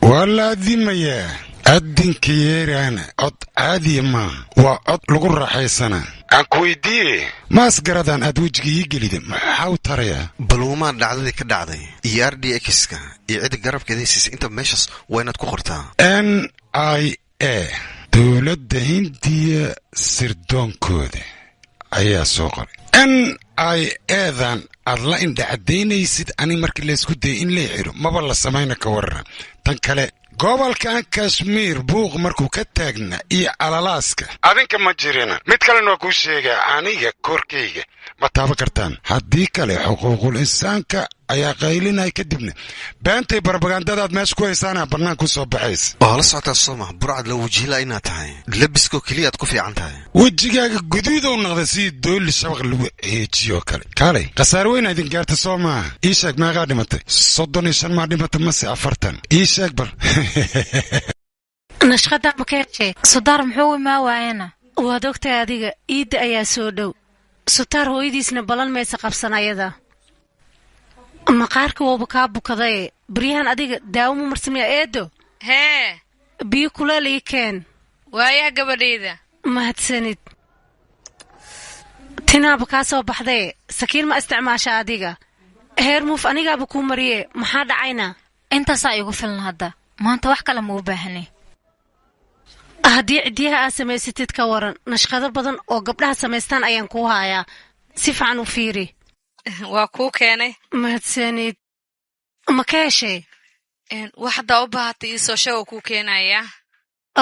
Waa la adimayaa. Addinka yeeraana cod caadiya maaha, waa cod lagu raaxaysanaa. Aan ku weydiiye, maas garadaan aad wejiga ii gelida maxaa u tarayaa? Baluumaa dhacdadii ka dhacday iyo RDX-ka iyo cidda garabkeeda siisay inta meeshaas waa inaad ku qortaa. NIA, dowladda Hindiya sirdoonkooda ayaa soo qoray. NIA-dan aad la indhacadaynaysid, ani markii laysku dayay in la xiro maba la samayna, ka warara. Tan kale, gobolkan Kashmiir buuq markuu ka taagna iyo alalaaska adinka ma jirina. Mid kalena waa kuu sheegaa, aniga korkayga ma taaban kartaan, haddii kale xuquuqul insaanka ayaa qaylinaya, kadibna beentay barabagandadaad meesha ku haysaana bannaan ku soo baxaysa. Waa la socotaa sooma, burcad la wajihla inaad tahay, labiskoo keliya aad ku fiican tahay. Wejigaaga guduudow noqda sidii dooli shabaq lagu heejiyoo kale. Kaalay, khasaare weyn idin gaarta soo maaha? Ii sheeg, meeqaa dhimatay? 35 maa dhimata mase 40? Ii sheeg bal. Nashqada ma ka heshay? Sudaar muxuu imaa waayana? Waad ogtahay adiga, iidda ayaa soo dhow. Sutaar hooyadiisna ballan maysa qabsan ayada. Maqaarka wauba kaa bukadaye baryahan, adiga daawo ma marsamaya, eedo? Hee. Biyo kuleel ii keen. Waayaha, gabadhayda. Mahadsanid. Tinaaba kaa soo baxdaye, sakiin ma isticmaasha adiga? Heer muuf anigaaba kuu mariye, maxaa dhacayna? Intaasaa igu filan hadda, maanta wax kale ma u baahani. Haddii ciddiyaha aad samaysatid ka waran? Nashqado badan oo gabdhaha samaystaan ayaan kuu haayaa, si fiican u fiiri. Waa kuu keenay. Mahadsanid. Ma ka heshay? Wax haddaa u baahatay iisoo sheeg oo kuu keenayaa.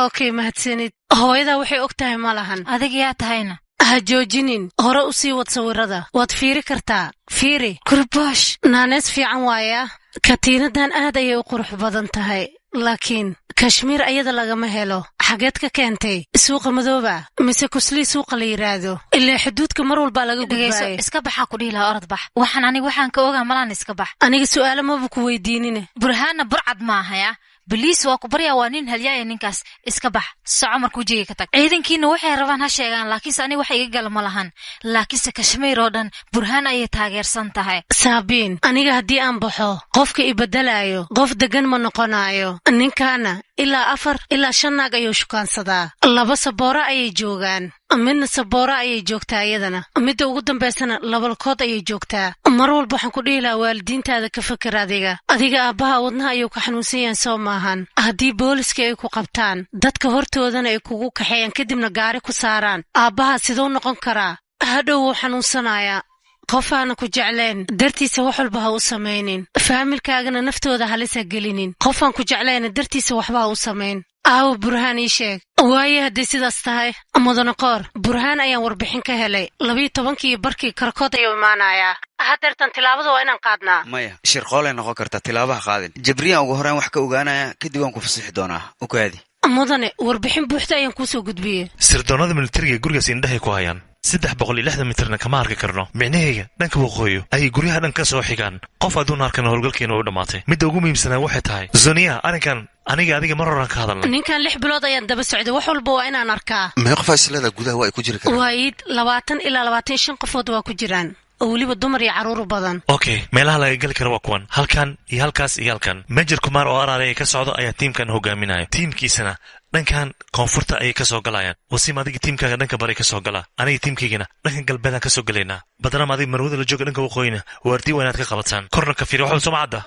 Okay, mahadsanid. Hooyadaa waxay og tahay ma lahan. Adiga yaa tahayna? Ha joojinin, hore u sii wad sawirada, waad fiiri kartaa, fiiri. Kurboosh. Naanees fiican waaya. Katiinadan aad ayay u qurux badan tahay, laakiin Kashmiir ayada lagama helo. Xageed ka keentay? Suuqa madooba mise kuslii suuqa la yidhaahdo? Ilaa xuduudka mar walbaa laga Dhegayso. gudbaaye. Iska baxaa ku dhihi lahaa, orod bax. Waxaan aniga waxaan ka ogaa malaan, iska bax. Aniga su'aalo maba ku weydiinine. Burhaanna burcad maahaya, baliis waa ku baryaa, waa nin halyaaya ninkaas. Iska bax, soco marka, wejigay ka tag. Ciidankiina waxay rabaan ha sheegaan, laakiinse aniga wax iga gala ma lahan, laakiinse Kashmiir oo dhan Burhaan ayay taageersan tahay. Saabiin, aniga haddii aan baxo, qofka i beddelaayo qof deggan ma noqonaayo. Ninkaana ilaa afar ilaa shan naag ayuu shukaansadaa. Laba Sabooro ayay joogaan, midna Sabooro ayay joogtaa iyadana, midda ugu dambaysana labalkood ayay joogtaa. Mar walba waxaan ku dhihi lahaa, waalidiintaada ka fakar. Adiga aabbaha wadnaha ayuu ka xanuunsan yahan, soo maahan? Haddii booliska ay ku qabtaan, dadka hortoodana ay kugu kaxeeyaan, kadibna gaari ku saaraan, aabbaha siduu noqon karaa? Hadhow wuu xanuunsanayaa. Qofaana ku jecleen dartiisa wax walba ha u samaynin, faamilkaagana naftooda halisa gelinin. Qofaan ku jeclayna dartiisa waxba ha u samayn. Aawo Burhaan? Ii sheeg. Waaye, hadday sidaas tahay, mudane qoor, Burhaan ayaan warbixin ka helay. 12-kii barkii Karkood ayuu imaanayaa. Hadeertan tilaabada waa inaan qaadnaa. Maya, shirqoolay noqon kartaa, tilaabaha qaadin. Jabriyaan ugu horreyn wax ka ogaanaya, kadib waan ku fasixi doonaa, u kaadi. Mudane, warbixin buuxda ayaan kuusoo gudbiyey. Sirdoonnada militariga gurigaas indhahay ku hayaan, 360 mitirna kama arki karno. Micnahayga, dhanka waqooyi ayay guryaha dhan ka soo xigaan. Qof adduun arkana howlgalkeena u dhammaatay. Midda ugu muhiimsanaa waxay tahay, Zoniya, arrinkan aniga adiga mar horaan ka hadalnay. Ninkan 6 bilood ayaan daba socday, wax walba waa inaan arkaa. Mee qofaa isleedaa gudaha waa ay ku jiri karaan? Waa iid, 20 ilaa 25 qofood waa ku jiraan, oo weliba dumar iyo carruur badan. Okay, meelaha laga geli karo waa kuwan: halkan iyo halkaas iyo halkan. Major Kumaar oo araaraya ka socdo ayaa tiimkan hogaaminaya, tiimkiisana dhankan koonfurta ayay ka soo galayaan. Wasiim, adiga tiimkaaga dhanka bari ka soo gala, aniga tiimkaygana dhanka galbeedaan ka soo gelaynaa. Badanama adiga marwada la jooga dhanka waqooyina waardiya waa inaad ka qabataan, korna ka fiiri. Waxba soo ma cadda?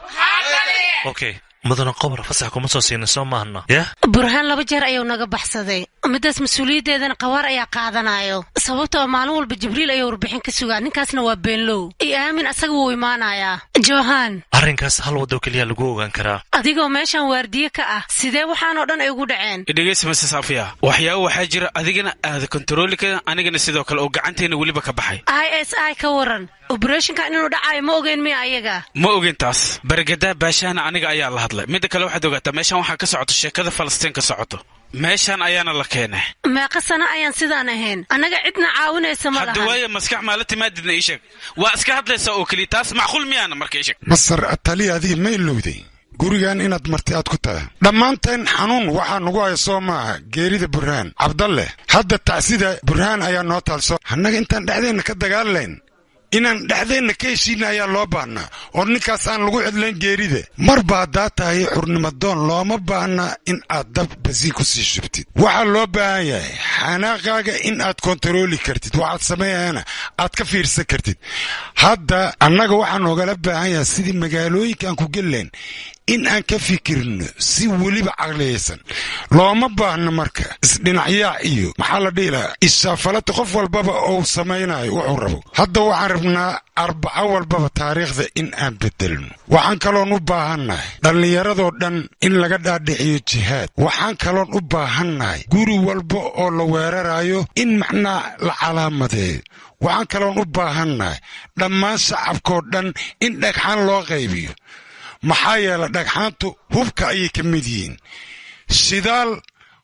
Okay, mudana qobar, fasax kuma soo siina, soo maahna yah? Burhaan laba jeer ayuu naga baxsaday. Middaas mas-uuliyaddeedana Qawaar ayaa qaadanayo, sababtoo maalin walba Jibriil ayuu warbixin ka sugaa. Ninkaasna waa beenlow. Iyo aamin, asaga wuu imaanayaa, Johan. Arrinkaas hal waddo keliya lagu ogaan karaa. Adigoo meeshan waardiye ka ah, sidee waxaanoo dhan ay ugu dhaceen? Dhegeysa, Mase Saafiya, waxyaabo waxaa jira adigana aada kontarooli karin, anigana sidoo kale, oo gacanteena weliba ka baxay. ISI ka waran? Operation-kan inuu dhacayo ma ogeyn miya ayaga? Ma ogeyn taas. Bargadaa baashahana aniga ayaa la hadlay. Midda kale, waxaad ogaataa meeshan waxaa ka socoto sheekada Falastiin ka socoto, meeshan ayaana la keenay. Meeqa sano ayaan sidaan ahayn annaga? Cidna caawinaysa ma Hadda lahan. Waaya, maskax maala timaadidna ii sheeg. Waa iska hadlaysaa oo keliya, taas macquul miyaana marka? Ii sheeg. Masar taliya, adiga ma ilowday gurigan inaad marti aad ku tahay? Dhammaanteen xanuun waxaa nagu haya, soo maaha, geerida Burhaan Cabdalle? Hadda tacsida Burhaan ayaa noo taalso. Annaga intaan dhexdeenna ka dagaalayn Inaan dhexdeenna ka heshiina ayaa loo baahnaa, oo ninkaas aan lagu cidlayn geerida. Marba haddaa tahay xurnimadoon, looma baahna in aad dab basiin ku sii shubtid. Waxaa loo baahan yahay xanaaqaaga in aad kontarooli kartid, waxaad sameeyana aad ka fiirsan kartid. Hadda annaga waxaa noogala baahan yahay sidii magaalooyinka aan ku gelilayn in aan ka fikirno si weliba caqliyaysan. Looma baahno marka isdhinacyaac iyo maxaa la dhihi lahaa ishaafalata qof walbaba ou samaynayo wuxuu rabo. Hadda waxaan rabnaa arbaco walbaba taariikhda in aan bedelno. Waxaan kaloon u baahannahay dhallinyaradoo dhan in laga dhaadhiciyo jihaad. Waxaan kaloon u baahannahay guri walba oo la weerarayo in macnaa la calaamadeeyo. Waxaan kaloon u baahannahay dhammaan shacabkoo dhan in dhagxaan loo qaybiyo, maxaa yeele dhagxaantu hubka ayay ka mid yihiin. Shidaal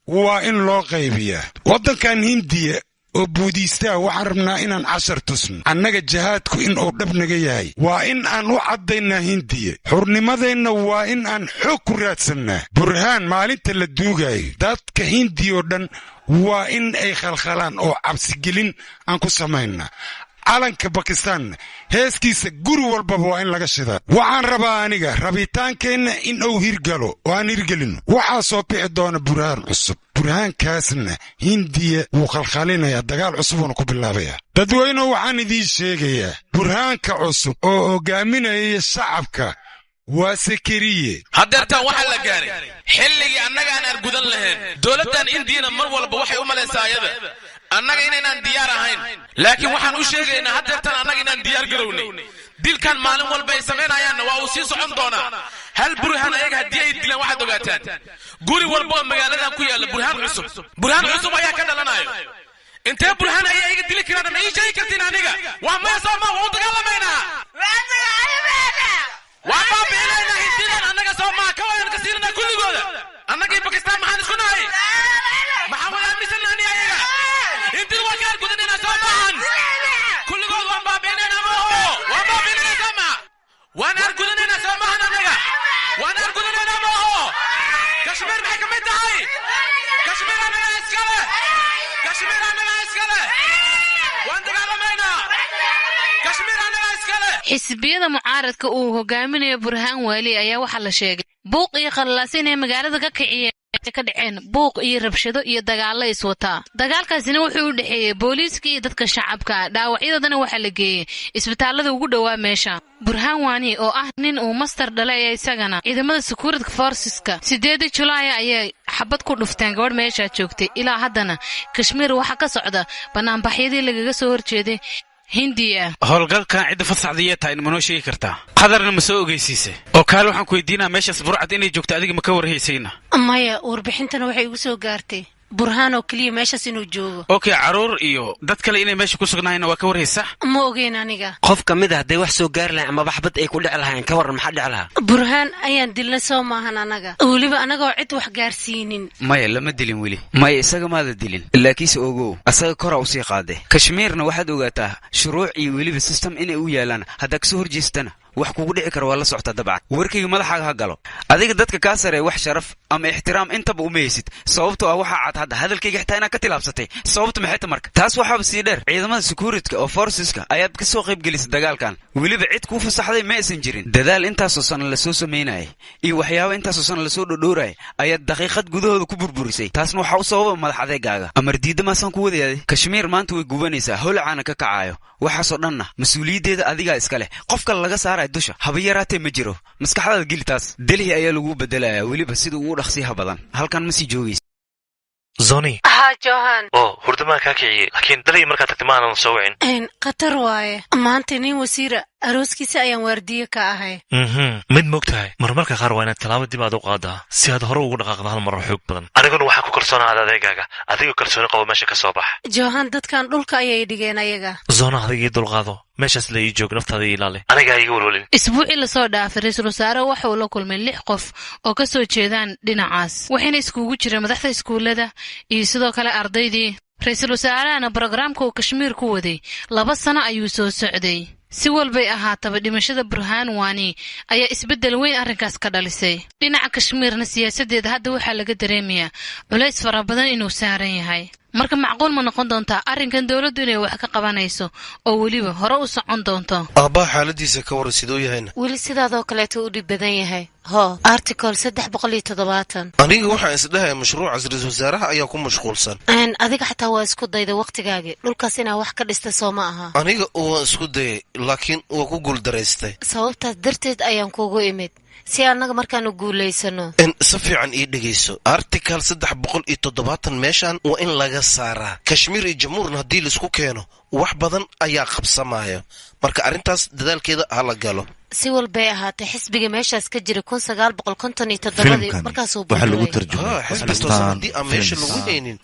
waa in loo qaybiyaa. Waddankan Hindiya oo buudiistaa waxaan rabnaa inaan cashar tusno annaga jihaadku in uu dhab naga yahay. Waa in aan u caddaynaa Hindiya xurnimadeenna, waa in aan xoog ku raadsannaa. Burhaan maalinta la duugaayo, dadka Hindiya oo dhan waa in ay khalkhalaan oo cabsigelin aan ku samaynaa. Calanka Bakistaanna heeskiisa guri walbaba waa in laga shidaa. Waxaan rabaa aniga rabitaankeenna in uu hirgalo oo aan hirgelino. Waxaa soo bixi doona burhaan cusub, burhaankaasna Hindiya wuu khalkhalinayaa, dagaal cusubuuna ku bilaabayaa. Dadweynuhu, waxaan idiin sheegayaa burhaanka cusub oo hogaaminaya shacabka waa Sakariye. Haddeertaan waxaa la gaaray xilligii annaga aan argudan lahayn dowladdan Indiyana. Mar walba waxay u malaysaa ayada annaga inaynaan diyaar ahayn, laakiin waxaan u sheegaynaa haddeertaan annaga inaan diyaar garownay. Dilkan maalin walba ay samaynayaanna waa uu sii socon doonaa. Hal burhaan ayaga haddii ay dilaan, waxaad ogaataan guri walba oo magaaladan ku yaalla burhaan cusub, burhaan cusub ayaa ka dhalanayo. Intee burhaan ayay ayaga dili karaan, ma ii sheegi kartiin aniga? Waa maya, soo maa? Waa u dagaalamaynaa, waa baabi'inaynaa Hindidan annaga, soo maa? Ka wadan ka siinanaa kulligooda. Annagii Bakistaan maxaan isku nahay? Maxaan wada aaminsannahay ayaga? Hindida waan ka argudanaynaa, soo maahan? Kulligood waan baabi'inaynaa, maaho? Waan baabi'inaynaa, soo maa? Waan argudanaynaa, soo maahan? Annaga waan argudanaynaa, maaho? Kashmiir maxay ka mid tahay? Kashmiir annaga iskale, Kashmiir annaga iskale. Waan dagaalamaynaa, Kashmiir annaga iskale. Xisbiyada mucaaradka uu hogaaminayo Burhaan Waali ayaa waxaa la sheegay buuq iyo khallalaas inay magaalada ka kiciyeen, ka dhaceen buuq iyo rabshado iyo dagaallo iswataa. Dagaalkaasina wuxuu u dhexeeyey booliiska iyo dadka shacabka. Dhaawacyadoodana waxaa la geeyey isbitaallada ugu dhowaa meesha. Burhaan Waani oo ah nin uu master dhalay ayaa isagana ciidamada security forceska 8 Julaay ayay xabad ku dhufteen gabadh meeshaa joogtay. Ilaa haddana Kashmiir waxaa ka socda banaanbaxyadii lagaga soo horjeeday Hindiya. Howlgalkan cidda fasaxdaiya tahay ma noo sheegi kartaa? Qadarna ma soo ogeysiisay? Oo kaale, waxaan ku weydiinaa, meeshaas burcad inay joogto adiga ma ka warhaysayna? Maya, warbixintana waxay igu soo gaartay Burhaan oo keliya meeshaas inuu joogo. Okay, carruur iyo dad kale inay meesha ku sugnaayeenna waa ka warhaysa? Ma ogeyn aniga. Qof ka mid a hadday wax soo gaari lahayn amaba xabad ay ku dhici lahayn, ka warran, maxaa dhici lahaa? Burhaan ayaan dilna, soo maahan? Anaga weliba anagoo cid wax gaarsiinin. Maya, lama dilin weli. Maya, isaga maada dilin, laakiinse ogow, asaga koraa usii qaade. Kashmiirna waxaad ogaataa shuruuc iyo weliba system inay u yaalaan. Haddaa kasoo horjeestana wax kugu dhici kara waa la soctaa dabcan. Warkayga madaxaaga ha galo. Adiga dadka kaa saree wax sharaf ama ixtiraam intaba uma haysid, sababtoo ah waxaa cad hadda hadalkayga xitaa inaad ka tilaabsatay. Sababta maxay ta? Marka taas waxaaba sii dheer, ciidamada securityka oo forceska ayaad ka soo qayb gelisay dagaalkan. Weliba cid kuu fasaxday ma aysan jirin. Dadaal intaasoo sana lasoo samaynayay iyo waxyaaba intaasoo sana lasoo dhodhoorayay ayaad daqiiqad gudahooda ku burburisay. Taasna waxaa u sababa madax adeegaaga. Amar diidda maasaan ku wadayaday. Kashmiir maanta way gubanaysaa, holacaana ka kacaayo. Waxaasoo dhanna mas-uuliyaddeeda adigaa iska leh. Qof kale laga saaraya dusha haba yaraatee ma jiro. Maskaxdaada geli taas. Delhi ayaa lagu bedelayaa, weliba sida ugu dhaqsiyaha badan. Halkan ma sii joogaysa. Zoni. Haa, Johan. Oo hurdamaan kaa kiciyey, laakiin dalay markaad tagtay ma aanan soo wicin. Khatar waaye, maanta nin wasiira arooskiisa ayaan waardiye ka ahay. Mid moog tahay, marmarka qaar waa inaad tallaabo dib aad u qaadaa si aad hore ugu dhaqaaqdo hal mar oo xoog badan. Aniguna waxaa ku kalsoonaada adeegaaga. Adigoo kalsooni qabo meesha ka soo bax. Johan, dadkan dhulka ayay dhigeen ayaga. Zona, adiga ii dulqaado, meeshaas la ii joog, naftaada ii ilaali, anigaa iga welwelin. Isbuucii lasoo dhaafay ra-iisul wasaare waxa uu la kulmay lix qof oo ka soo jeedaan dhinacaas, waxayna iskugu jireen madaxda iskuullada iyo sidoo kale ardaydii. Ra-iisul wasaarahana brograamka uu Kashmiir ku waday 2 sano ayuu soo socday. Si walbay ahaataba, dhimashada Burhaan Waani ayaa isbeddel weyn arrinkaas ka dhalisay. Dhinaca Kashmiirna siyaasaddeeda hadda waxaa laga dareemayaa culays fara badan inuu saaran yahay. Marka macquul ma noqon doontaa arrinkan dowladdu inay wax ka qabanayso oo weliba hore u socon doonto? Aabbaha xaaladiisa ka waran, siduu yahayna? Weli sidaadoo kaleeto u dhib badan yahay. Ho, article 370. Aniga waxaan isdhahaya mashruucaas ra-iisul wasaaraha ayaa ku mashquulsan. Adiga xataa waa isku dayda wakhtigaagii dhulkaas inaa wax ka dhista, soo ma aha? Aniga waan isku dayay, laakiin waa ku guuldaraystay. Sababtaas darteed ayaan kuugu imid si annaga markaanu guulaysano. Si fiican ii dhegayso. Article 370 meeshan waa in laga saaraa. Kashmiir iyo Jammuurna haddii laisku keeno, wax badan ayaa qabsamaya. Marka arrintaas dadaalkeeda ha la galo. Si walbay ahaatay, xisbiga meeshaas ka jira 1957-dii markaasuu burburay. Xisbi toosan haddii aan meesha lagu haynin,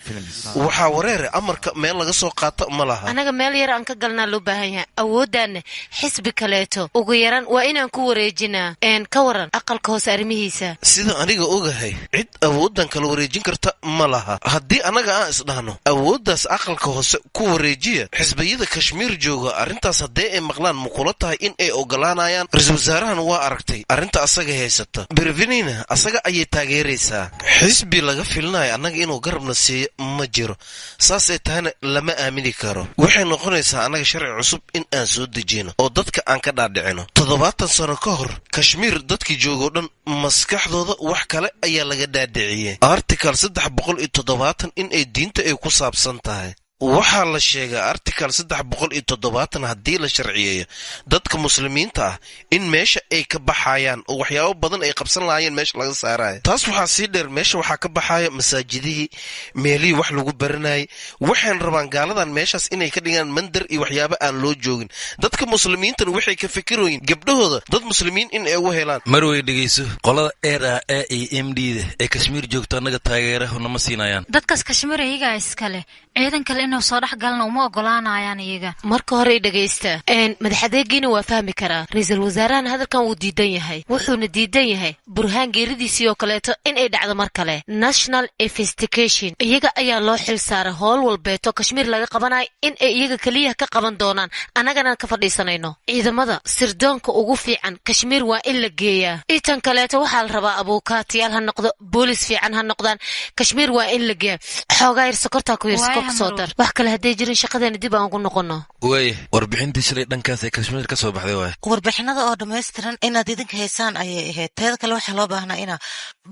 waxaa wareere amarka meel laga soo qaato ma laha. Annaga meel yar aan ka galnaa loo baahan yahay. Awooddaanna xisbi kaleeto ugu yaran waa inaan ku wareejinaa. Ka waran aqalka hoose arrimihiisa? Sida aniga ogahay, cid awooddan kala wareejin karta ma laha. Haddii annaga aan isdhahno awooddaas aqalka hoose ku wareejiya, xisbiyada Kashmiir jooga arrintaas haddee ay maqlaan, ma kula tahay in ay ogolaanayaan? Ra-iisul wasaarahan waa aragtay arrinta asaga haysata. Bervinina asaga ayay taageeraysaa. Xisbi laga filinayo annaga inuu garabna siiyo ma jiro. Saasay tahayna lama aamini karo. Waxay noqonaysaa annaga sharci cusub in aan soo dejino oo dadka aan ka dhaadhicino. 70 sano ka hor Kashmiir dadkii joogoo dhan maskaxdooda wax kale ayaa laga dhaadhiciyey, article 370 in ay diinta ay ku saabsan tahay. Waxaa la sheegaa article 370 haddii la sharciyeeyo, dadka muslimiinta ah in meesha ay ka baxayaan oo waxyaabo badan ay qabsan lahaayeen meesha laga saaraya. Taas waxaa sii dheer, meesha waxaa ka baxaya masaajidihii, meelihii wax lagu baranayay. Waxayn rabaan gaaladan meeshaas inay ka dhigaan mandar iyo waxyaabo aan loo joogin. Dadka muslimiintana waxay ka fikiroyin gabdhahooda dad muslimiin in ay u helaan. Marwey, dhegayso, qolada R A iyo M D da ee Kashmiir joogto annaga taageera nama siinayaan. Dadkaas Kashmiir iyagaa iskale. Ciidan kale inuu soo dhex galna uma ogolaanayaan iyaga. Marka hore dhegaysta, madax adeegiina waa fahmi karaa. Ra-iisul wasaarahan hadalkan wuu diidan yahay, wuxuuna diidan yahay Burhaan geeridiisii oo kaleeto in ay dhacdo mar kale. National Investigation iyaga ayaa loo xil saaray howl walbeeto Kashmiir laga qabanayo in ay iyaga keliya ka qaban doonaan, annagana ka fadhiisanayno. Ciidamada sirdoonka ugu fiican Kashmiir waa in la geeyaa. Itan kaleeto waxaa la rabaa abuukaatiyaal ha noqdo, boolis fiican ha noqdaan. Kashmiir waa in la geeyaa. Xoogaa yar sokortaa ku yar, sokor kusoo dar. Wax kale hadday jirin, shaqadeena dib aan ugu noqono. Waay, warbixintii shalay dhankaas ee Kashmiir ka soo baxday waay. Warbixinada oo dhammaystiran inaad idinka haysaan ayay ahayd. Teeda kale, waxaa loo baahnaa inaa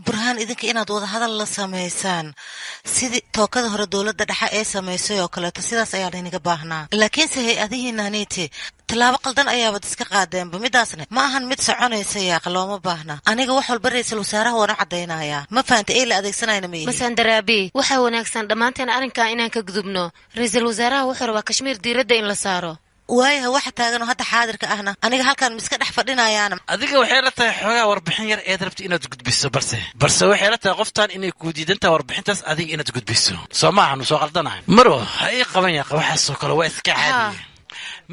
Burhaan idinka inaad wadahadal la samaysaan, sidii tookada hore dowladda dhexe ee samaysay oo kaleeto. Sidaas ayaa laynaga baahnaa, laakiinse hay-adihiinaniiti tallaabo qaldan ayaabad iska qaadeenba. Midaasna ma ahan mid soconaysa yaaqa, looma baahna. Aniga wax walba ra-iisul wasaaraha waan u caddaynayaa. Ma fahanta? Ee la adeegsanayna ma yihi. Masandaraabi, waxaa wanaagsan dhammaanteen arrinkan inaan ka gudubno. Ra-iisul wasaaraha wuxuu rabaa Kashmiir diiradda in la saaro. Waayaha, waxa taagan oo hadda xaadirka ahna aniga halkan miska dhex fadhinayaana. Adiga waxay la tahay xoogaa warbixin yar eed rabta inaad gudbiso, balse waxay la tahay qoftan inay kuu diidan tahay warbixintaas adiga inaad gudbiso. Soo maaha? Nu soo qaldanahay, marwo? Ha ii qaban yaqa, waxaasoo kale waa iska caadiya.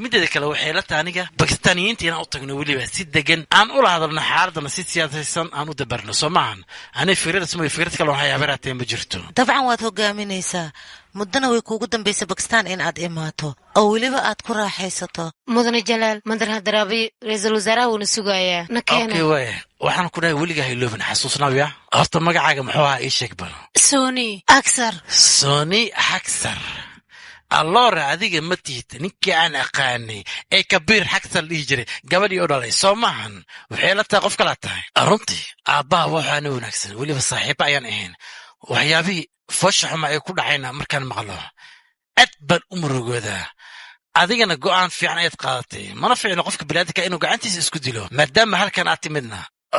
Mideeda kale, waxay la tahay aniga Bakistaaniyiinta inaan u tagno, weliba si degan aan ula hadalno, xaaladana si siyaasaysan aan u dabarno. Soo maahan? Ani fikradaas mooy fikrad kale waxay habeeraatee ma jirto. Dabcan waad hogaaminaysaa. Muddana way kuugu dambaysa Bakistaan in aad imaato oo weliba aad ku raaxaysato. Mudane Jalaal Mandar Hadaraabi, ra-iisul wasaaraha wuuna sugayaa, na keena. Okay, waaya, waxaan ku dhahay weligaa hayloobin, xasuusnaawiya. Horta magacaaga muxuu ahaa? Ii sheeg bal. Soni Aksar. Soni Xagsar. Alloora, adiga ma tihid ninkii aan aqaanay ee Kabiir Xagsar dhihi jiray gabadhii u dhalay, soo maahan? Waxay la tahay qof kalaa tahay. Runtii aabbaha waxaana wanaagsan, weliba saaxiibo ayaan ahayn. Waxyaabihii foosha xuma ay ku dhacayna markaan maqlo aad baan u murugoodaa. Adigana go'aan fiican ayaad qaadatay. Mana fiicno qofka biniaadamka inuu gacantiisa isku dilo. Maadaama halkan aad timidna,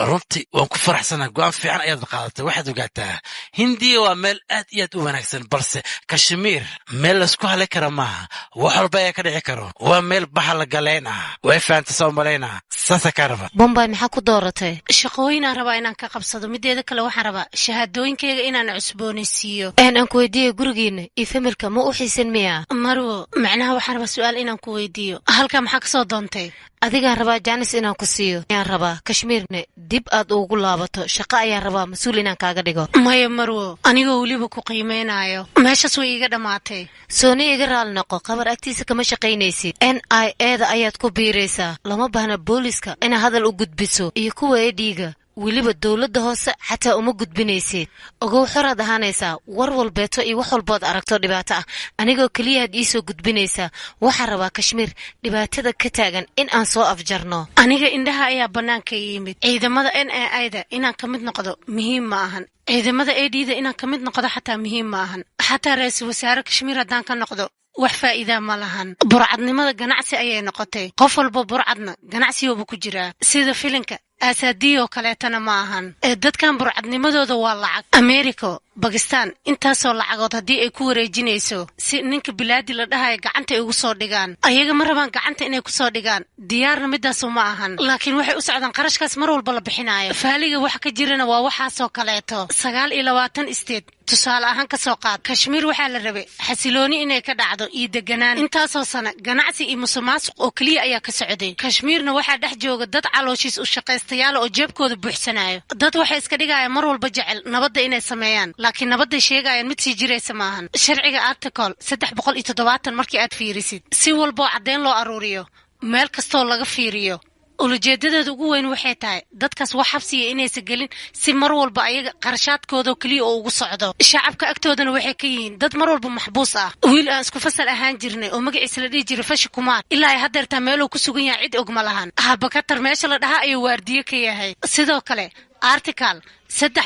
runtii waan ku faraxsanaa. Go'aan fiican ayaad qaadatay. Waxaad ogaataa, Hindiya waa meel aad iyo aad u wanaagsan, balse Kashmiir meel laysku halay kara maaha. Wax walba ayaa ka dhici karo. Waa meel bahal galeen ah. Way fahanta, soo malayna? Saasa kaa raba. Bombay maxaa ku dooratay? Shaqooyinaan rabaa inaan ka qabsado. Mideeda kale, waxaan rabaa shahaadooyinkayga inaan cusboonaysiiyo. Aan ku weydiiyo, gurigiina iyo familka ma u xiisan miya? Marwo, macnaha waxaan rabaa su'aal inaan ku weydiiyo. Halkaa maxaa kasoo doontay? Adigaan rabaa jaanis inaan ku siiyo. Ayaan rabaa Kashmiirne dib aad ugu laabato. Shaqo ayaan rabaa mas-uul inaan kaaga dhigo. Maya marwo, anigoo weliba ku qiimeynaayo, meeshaas way iiga dhammaatay. Sooni, iga raali noqo, qabar agtiisa kama shaqaynaysid. NIA da ayaad ku biiraysaa. Lama baahna booliska inaad hadal u gudbiso iyo kuwa ee dhiiga. Weliba dowladda hoose xataa uma gudbinaysid. Ogow, xoraad ahaanaysaa. War walbeeto iyo wax walbood aragto dhibaato ah, anigoo keliyaad iisoo gudbinaysaa. Waxaan rabaa Kashmiir dhibaatada ka taagan in aan soo afjarno. Aniga indhaha ayaa bannaanka yimid. Ciidamada NIA da inaan ka mid noqdo muhiim ma ahan. Ciidamada AD da inaan ka mid noqdo xataa muhiim ma ahan. Xataa ra-iisul wasaare Kashmiir haddaan ka noqdo, wax faa'iidaa ma lahan. Burcadnimada ganacsi ayay noqotay. Qof walba burcadna ganacsigooba ku jiraa, sida filinka Aasaadiyoo kaleetana ma ahan. Ee dadkan burcadnimadooda waa lacag. America, Bakistan, intaasoo lacagood haddii ay ku wareejinayso si ninka bilaadi la dhahayo gacanta ay ugu soo dhigaan, ayaga ma rabaan gacanta inay kusoo dhigaan, diyaarna midaasu ma ahan, laakiin waxay u socdaan qarashkaas mar walba la bixinaayo. Faaliga waxa ka jirana waa waxaasoo kaleeto. 29 state tusaale ahaan ka soo qaad. Kashmiir waxaa la rabay xasilooni inay ka dhacdo iyo deganaan. Intaasoo sana ganacsi iyo musuqmaasuq oo keliya ayaa ka socday. Kashmiirna waxaa dhex jooga dad calooshiis u shaqaystayaala oo jeebkooda buuxsanayo. Dad waxay iska dhigayaan mar walba jecel nabadda inay sameeyaan, laakiin nabadday sheegayaan mid sii jiraysa maahan. Sharciga article 370 markii aad fiirisid, si walboo caddeyn loo aruuriyo, meel kastoo laga fiiriyo, ulajeedadeeda ugu weyn waxay tahay dadkaas wax xabsiya inaysa gelin, si mar walba ayaga qarashaadkooda keliya oo ugu socdo. Shacabka agtoodana waxay ka yihiin dad mar walba maxbuus ah. Wiil aan isku fasal ahaan jirnay oo magaciisa la dhihi jiray Fashi Kumaar, ilaa ay haddeertaa meeluu ku sugan yahay cid og ma lahan. Habakatar meesha la dhahaa ayuu waardiye ka yahay. Sidoo kale article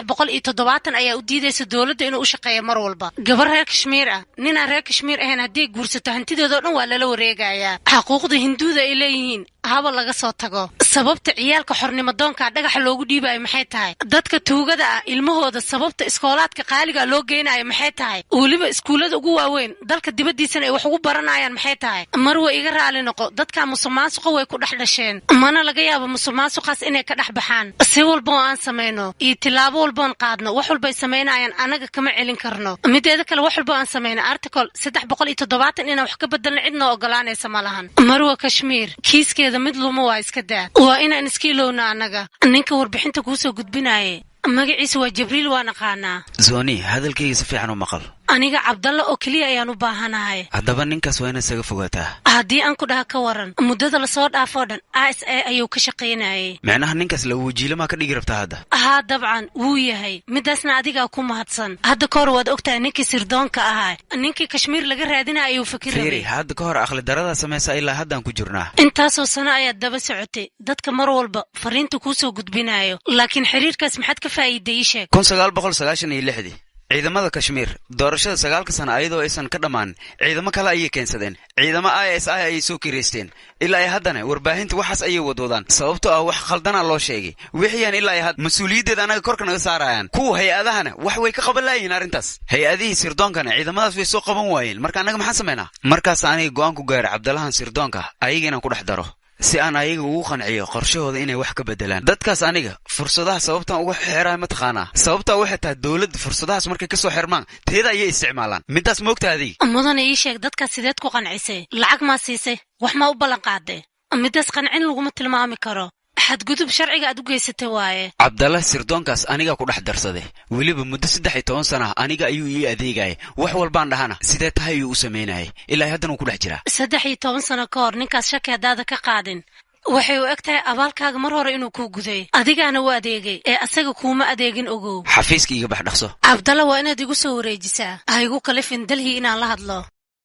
370 ayaa u diidaysa dowladda inuu u shaqeeyo mar walba. Gabar reer Kashmiir ah ninaan reer Kashmiir ahayn haddii guursato, hantidoodao dhan waa lala wareegayaa. Xaquuqda Hinduuda ay leeyihiin haba laga soo tago. Sababta ciyaalka xornimadoonka dhagaxa loogu dhiibayo maxay tahay? Dadka tuugada ah ilmahooda sababta iskoolaadka qaaliga loo geynayo maxay tahay? Weliba iskuullada ugu waaweyn dalka dibaddiisana ay wax ugu baranayaan maxay tahay? Marwa, iga raali noqo, dadka musuqmaasuqa way ku dhex dhasheen, mana laga yaabo musuqmaasuqaas inay ka dhex baxaan. Si walba oo aan samayno iyo tilaabo walboon qaadno, wax walbay samaynayaan anaga kama celin karno. Mideeda kale, wax walbo aan samayno, article 370 inaan wax ka bedelno cidnoo ogolaanaysa ma lahan. Marwa, Kashmiir kiiskeeda mid luma waa iska daa, waa inaan iska ilowna annaga. Ninka warbixinta kuusoo gudbinaaye magaciisa waa Jibriil, waan aqaanaa. Zoni, hadalkayga si fiican u maqal. Aniga Cabdalla oo keliya ayaan u baahanahay. Haddaba ninkaas waa inaad isaga fogaataa. Haddii aan ku dhaha ka waran, muddada lasoo dhaafoo dhan ISI ayuu ka shaqaynayay. Micnaha ninkaas la wajiila maa ka dhigi rabtaa hadda? Haa, dabcan wuu yahay. Midaasna adigaa ku mahadsan. Hadda ka hor waad ogtahay ninkii sirdoonka ahaa, ninkii Kashmiir laga raadinaya ayuu fikir Fiiri, rabay. Hadda ka hor aqli daradaa samaysa, ilaa haddaan ku jirnaa. Intaasoo sano ayaad daba socotay dadka mar walba fariinta kuu soo gudbinayo, laakiin xiriirkaas maxaad ka faa'iiday? Ii sheeg. 1996-dii ciidamada Kashmiir doorashada 9-ka sana ayadoo aysan ka dhammaan, ciidamo kale ayay keensadeen. Ciidamo ISI ayay soo kireysteen. Ilaa ay haddana warbaahinta waxaas ayay wadwadaan, sababtoo ah wax khaldana loo sheegay wixiyaan. Ilaa ay had mas-uuliyaddeeda anaga korka naga saarayaan. Kuwa hay-adahana wax way ka qaban laayihiin arrintaas. Hay-adihii sirdoonkana ciidamadaas way soo qaban waayeen. Marka annaga maxaan samaynaa? Markaas aniga go'aan ku gaaray Cabdalahan sirdoonka ayaga inaan ku dhex daro, si aan ayaga ugu qanciyo qorshahooda inay wax ka bedelaan. Dadkaas aniga fursadaha sababtaan uga xeeraay ma taqaanaa? Sababtaa waxay tahay dowladda fursadahaas markay ka soo xirmaan, teeda ayay isticmaalaan. Midaas moogta adiga? Mudane, ii sheeg, dadkaas sideed ku qancisay? Lacag maa siisay? Wax maa u ballan qaaday? Midaas qancin laguma tilmaami karo, xadgudub sharciga aad u geysatay waaye. Cabdallah sirdoonkaas anigaa ku dhex darsaday. Weliba muddo 13 sana ah aniga ayuu ii adeegayay. Wax walbaan dhahana sidee tahay ayuu u samaynayay. Ilaa haddana uu ku dhex jiraa. 13 sano ka hor ninkaas shaki haddaada ka qaadin, waxay u eg tahay abaalkaaga mar hore inuu kuu guday. Adigaana u adeegay ee asaga kuuma adeegin, ogow. Xafiiska iga bax, dhaqso. Cabdalla waa inaad igu soo wareejisaa. Ha igu kalifin Delhi inaan la hadlo.